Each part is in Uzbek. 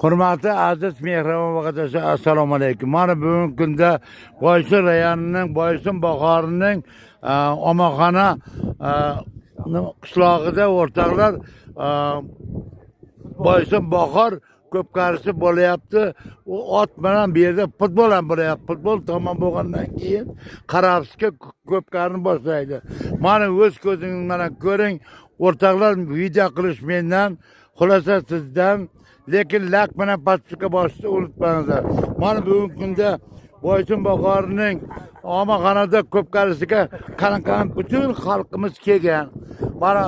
Hurmatli aziz mehribon vatandoshlar, assalomu alaykum. Mana bugungi kunda Boysun rayonining Boysun bahorining Omoxona qishlog'ida o'rtoqlar, Boysun bahor ko'pkarisi bo'lyapti. U ot bilan bu yerda futbol ham bo'lyapti. Futbol tamom bo'lgandan keyin qarabsizga ko'pkarini boshlaydi. Mana o'z ko'zingiz bilan ko'ring. O'rtoqlar, video qilish mendan, xulosa sizdan. Lekin lak bilan подписка bosishni unutmanglar. Mana bugungi kunda Boysun bahorining Omoxonada ko'pkarisiga qanaqa butun xalqimiz kelgan. Mana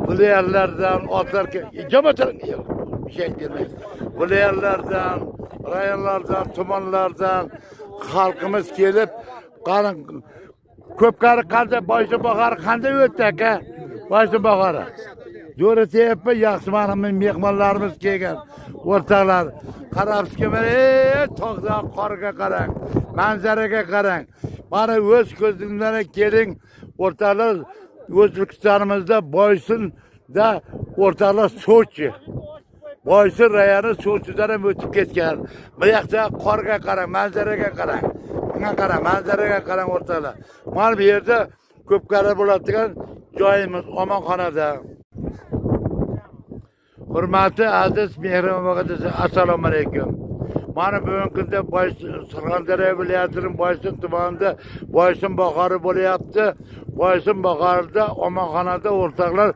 viloyatlardan otlar bir şey demak. Viloyatlardan, rayonlardan, tumanlardan xalqimiz kelib, qarang, ko'pkari qanday, Boysun bahori qanday o'tdi, aka? Boysun bahori. Zo'r o'tyapti, yaxshi, mana mehmonlarimiz kelgan. O'rtoqlar, qarabsizki, mana tog'dan qorga qarang, manzaraga qarang. Mana o'z ko'zingiz bilan keling, o'rtoqlar, O'zbekistonimizda Boysunda o'rtoqlar Sochi. Boysun rayoni Sochidan ham o'tib ketgan. Bu yoqda qorga qarang, manzaraga qarang. Bunga qarang, manzaraga qarang, o'rtoqlar. Mana bu yerda ko'pkari bo'ladigan joyimiz Omonxonada. Hurmatli aziz mehribon vatandoshlar, assalomu alaykum. Mana bugungi kunda Boysun, Surxondaryo viloyatining Boysun tumanida Boysun bahori bo'lyapti. Boysun bahorida Omonxonada o'rtoqlar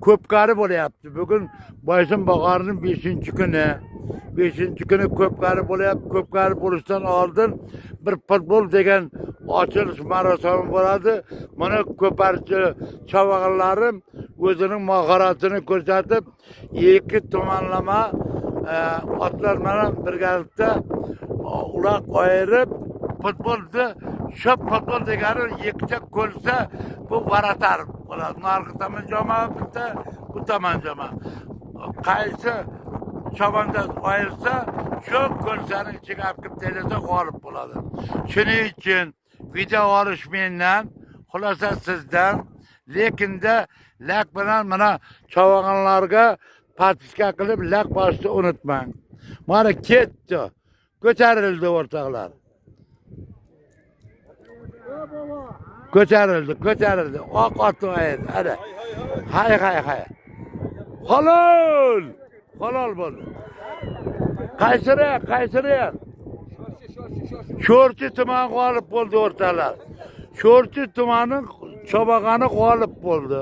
ko'pkari bo'lyapti. Bugun Boysun bahorining 5-kuni. 5-kuni ko'pkari bo'lyapti. Ko'pkari bo'lishdan oldin bir futbol degan ochilish marosimi bo'ladi. Mana ko'parchi chavag'anlarim o'zining mahoratini ko'rsatib, ikki tomonlama otlar bilan birgalikda uloq ayirib futbolni, shu futbol degani ikkita ko'rsa, bu вратарь bo'ladi. Narigi tomon jamoa bitta, bu tomon jamoa. Qaysi chavandoz ayirsa, shu ko'lsani ichiga olib kelib tashlasa, g'olib bo'ladi. Shuning uchun video olish mendan, xulosa sizdan. Lekinda lak bilan mana chavag'anlarga подписка qilib lak bosishni unutmang. Mana ketdi. Ko'tarildi, o'rtoqlar. Ko'tarildi, ko'tarildi. Oq otni ayirdi. Ana. Hay hay hay. Halol. Halol bo'ldi. Qaysi rayon? Qaysi rayon? Sho'rchi tumani g'olib bo'ldi, o'rtoqlar. Sho'rchi tumani chovag'ani g'olib bo'ldi.